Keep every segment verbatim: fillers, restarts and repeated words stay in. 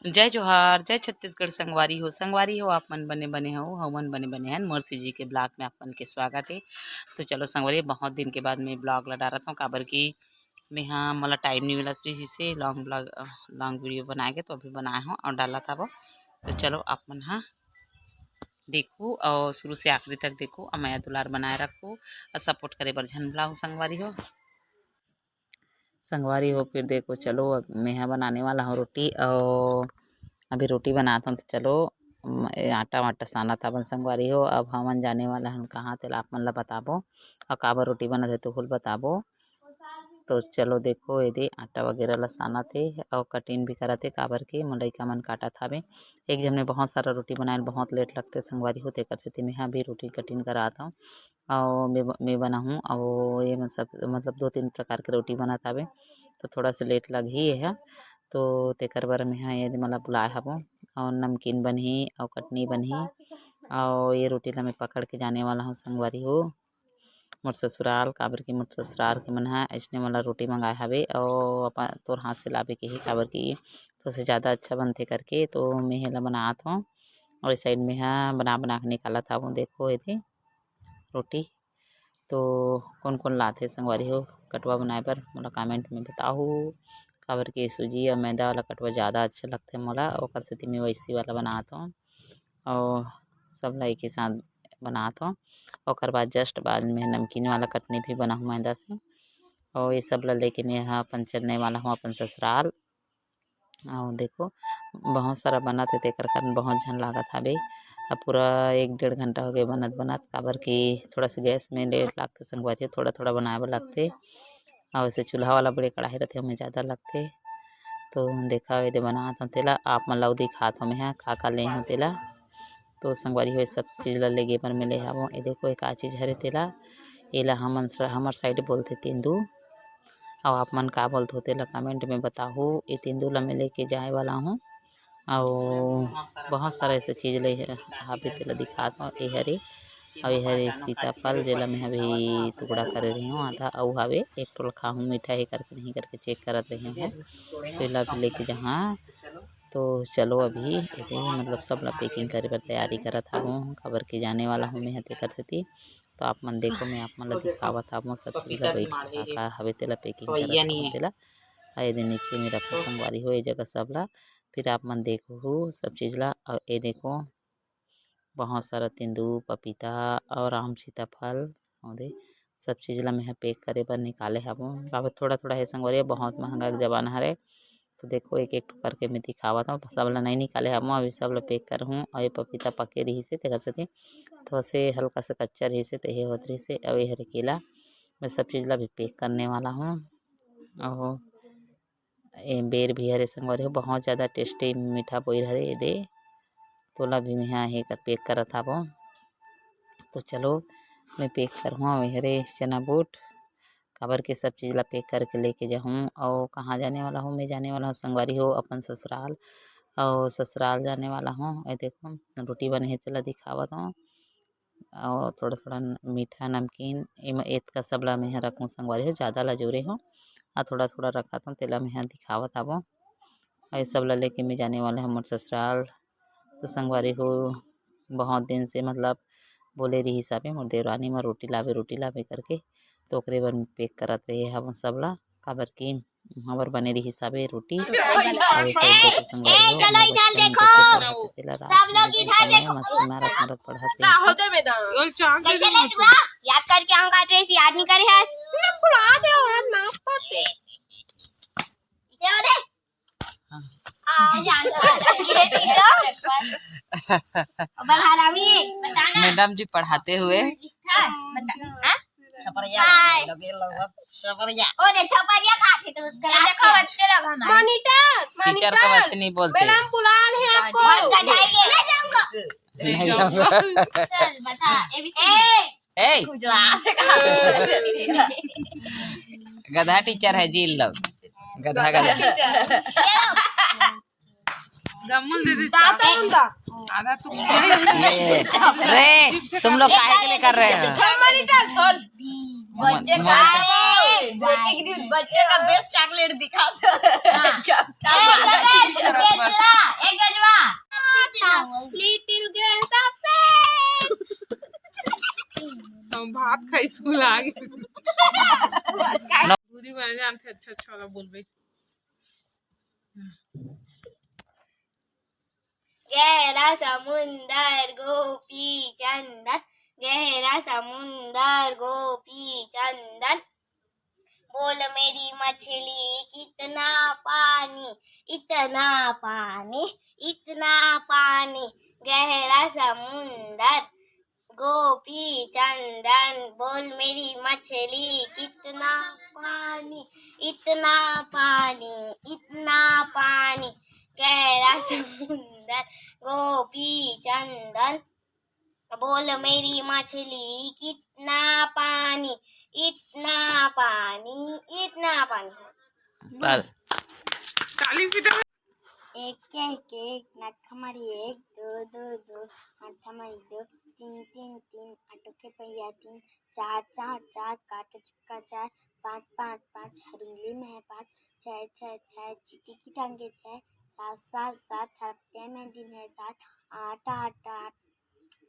जय जोहार, जय छत्तीसगढ़ संगवारी हो। संगवारी हो, आप मन बने बने हो, हमन बने बने हन। मोर सीजी के ब्लॉग में आप मन के स्वागत है। तो चलो संगवारी, बहुत दिन के बाद मैं ब्लॉग ला डारत हूँ, काबर कि मैं हा मोला टाइम नहीं मिलत रही से लॉन्ग ब्लॉग, लॉन्ग वीडियो बनाए के, तो अभी बनाए हूँ और डालत हवो। तो चलो आप मन हा देखू और शुरू से आखिरी तक देखू और मया दुलार बनाए रखू और सपोर्ट करे बर झन भुलाहू संगवारी हो। संगवारी हो, फिर देखो, चलो, अब मैं हा बनाने वाला हूँ रोटी। और अभी रोटी बनात हूँ, तो चलो, म-, ए, आटा वाटा सानत हवन संगवारी हो। अब हमन जाने वाला हन कहाँ, तेला आप मन ला बताबो, और काबर रोटी बनत है, तो फुल बताबो। तो चलो, देखो, एदे आटा वगैरह ला सानत हे, और कटिंग भी करत हे, काबर के मोर लइका मन काटत हावे। एक झन में बहुत सारा रोटी बनाए ल बहुत लेट लगथे संगवारी हो, तेकर सेती मैं हा अभी रोटी कटिंग करात हूँ। अउ मैं ब-, मैं बनाहूँ, अउ ये मन सब, मतलब, दो तीन प्रकार के रोटी बनत हावे, तो थोड़ा सा लेट लगही ये ह। तो तेकर बर मैं हा ये दे मोला बुलाए हवो, अउ नमकीन बनही, अउ कटनी बनही, अउ ये रोटी ला मैं पकड़ के जाने वाला हूँ संगवारी हो, मोर ससुराल, काबर कि मोर ससुराल के मन हा अइसने मोला रोटी मंगाए हावे, अउ अपन तोर हाथ से लाबे के हे, काबर कि तोर से ज़्यादा अच्छा बनथे करके, तो मैं हे ला बनात हूँ। और इस साइड में हा बना बना के निकालत हवो, देखो एदे रोटी। तो कोन कोन लाथे संगवारी हो कटवा बनाए बर, मोला कमेंट में बताहू, काबर कि सूजी अउ मैदा वाला कटवा ज़्यादा अच्छा लगथे मोला, ओकर सेती मैं वैसी वाला बनात हूँ। अउ सब ला एक ही साथ बनात हूँ। ओकर बाद जस्ट बाद में नमकीन वाला कटनी भी बनाहूँ मैदा से। अउ ये सब ला लेके मैं हा अपन चलने वाला हूँ अपन ससुराल। अउ देखो, बहुत सारा बनत हे, तेकर कारण बहुत झन लागत हावे। अब पूरा एक डेढ़ घंटा हो गए बनत बनत, काबर कि थोड़ा सा गैस में लेट लागथे संगवारी, थोड़ा थोड़ा बनाए बर लगथे। अउ ऐसे चूल्हा वाला बड़े कढ़ाई रथे, ओमे ज़्यादा लगथे। तो देखा, एदे बनात हूँ, तेला आप मन ला अउ दिखात हूँ मैं हा का का ले हूँ तेला। तो संगवारी हो, सब चीज़ ला लेगे बर में ले हावों। ये देखो, एक आ चीज़ हरे तेला, एला हमन स-, हमर साइड बोलथे तेंदू। अउ आप मन का बोलथो तेला कमेंट में बताहू। ये तेंदू ला मैं लेके जाए वाला हूँ। अउ बहुत सारा ऐसे चीज़ ले ह-, हावे तेला दिखात हूँ। ये हरे, अउ ये हरे सीताफल, जेला मैं अभी टुकड़ा करे रही हूँ आधा, अउ हावे एक ठो ल खाहूँ, मीठा हे करके नहीं करके चेक करत रही हूँ, तो एला भी लेके जहाँ। तो चलो अभी एदे मतलब सब ला पैकिंग करे बर तैयारी करत हवों, काबर कि जाने वाला हूँ मैं ह तेकर सेती। तो आप मन देखो, मैं आप मन ला दिखावत हवों सब चीज़ ला, बैठ के का का हवे तेला पैकिंग करत हवों तेला। अउ एदे नीचे में रखा संगवारी हो ये जगह सब ला, फिर आप मन देखहू सब चीज़ ला। अउ ये देखो, बहुत सारा तेंदू, पपीता अउ आम, सीताफल, ओदे सब चीज़ ला मैं ह पैक करे बर निकाले हवों। काबर थोड़ा-थोड़ा हे संगवारी, बहुत महंगा के जमाना हरे। तो देखो, एक-एक ठो करके मैं दिखावत हवों। सब ला नहीं निकाले हवों, अभी सब ला पैक करहूँ। अउ ये पपीता पके रहिस हे, तेकर सेती थोड़ा से हल्का से कच्चा रहिस हे, तेहे होत रहिस हे। अउ ये हरे केला, मैं सब चीज़ ला अभी पैक करने वाला हूँ। अउ ए बेर भी हरे संगवारी हो, बहुत ज़्यादा टेस्टी मीठा बोइर हरे एदे। तोला भी मेहा हे कर पैक करत हावों। तो चलो, मैं पैक करहूँ। अउ ए हरे चना बूट, काबर के सब चीज़ ला पैक करके लेके जाहूँ। अउ कहाँ जाने वाला हूँ? मैं जाने वाला हूँ संगवारी हो अपन ससुराल। अउ ससुराल जाने वाला हूँ। ए देखो, रोटी बने हे, तेला दिखावत हूँ। अउ थोड़ा-थोड़ा न-, मीठा, नमकीन, एमा एतका सब ला मेहा रखहूँ संगवारी हो, ज़्यादा ला जोरे हूँ, अउ थोड़ा-थोड़ा रखत हूँ, तेला मेहा दिखावत हावों। अउ ये सब ला लेके मैं जाने वाला हूँ मोर ससुराल। तो संगवारी हो, बहुत दिन से मतलब बोले रहिस हावे मोर देवरानी, "मोर रोटी लाबे, रोटी लाबे," करके, तो ओकरे बर मैं पैक करत रहे हवों सब ला, काबर कि हमर बने रहिस हावे रोटी। अउ एक साइड देखो संगवारी हो, चलो हमर इधर बच्चा मन देखो। कैसे पढ़त हे, तेला रात सब लोग में इधर देखो। मस्ती मारत मारत पढ़त हे। का होते बेटा? कैसे ले हुआ? याद करके हम काटे से याद नहीं करे है। भुला दे और माफ कर दे। इसे हो दे। हाँ। आ, जान लगा। ये ठीक है। बल हरामी, बताना। मैडम जी पढ़ाते हुए। हाँ, बता। हाँ? छपरिया हाय। लगे लगभग छपरिया। ओ रे, छपरिया खाथे तो ये देखो बच्चे लोग हमारे। मॉनिटर, टीचर को मॉनिटर। वैसे नहीं बोलते। मैडम बुला रहे हैं आपको। मत गधाइए। मैं जाऊंगा। नहीं जाऊंगा। चल, बता, A B C D। ए, ए। गुजरात का। गधा टीचर है जी इन लोग। गधा, गधा। गमुल दीदी दादा उनका। आधा तू ये, रे, तुम लोग काहे के लिए कर रहे हो? मॉनिटर खोल। बच्चे का, मॉनिटर। एक दिन बच्चे का बेस्ट चॉकलेट दिखा दो। हाँ। चॉकलेट। हाँ, चॉकलेट दिला। Little girls of Sand। हम भात खाई सुला गे। पूरी बन जानथे, अच्छा अच्छा वाला बोलबे। गहरा समुंदर गोपी चंदन, गहरा समुंदर गोपी चंदन। बोल मेरी मछली कितना पानी, इतना पानी, इतना पानी। गहरा समुंदर गोपी चंदन, बोल मेरी मछली कितना पानी, इतना पानी, इतना पानी। गहरा समुंदर गोपी चंदन, बोल मेरी मछली कितना पानी, इतना पानी, इतना पानी। चल। ताली बजाओ। एक एक एक, नक हमारी एक, दो दो दो, हाथ हमारी दो, तीन तीन तीन, आटो के पहिया तीन, चार चार चार, काटो छक्का चार, पाँच पाँच पाँच, हर उंगली में है पाँच, छः छः छः, चींटी की टांगे छः, सात सात सात, हफ्ते में दिन है सात, आठ आठ आठ,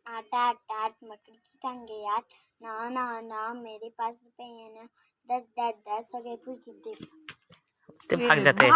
आठ आठ आठ, मकड़ी की टांगे आठ, नौ नौ नौ, मेरे पास रुपये हैं नौ, दस दस दस, हो गए पूरी गिनती। ते भाग जाते।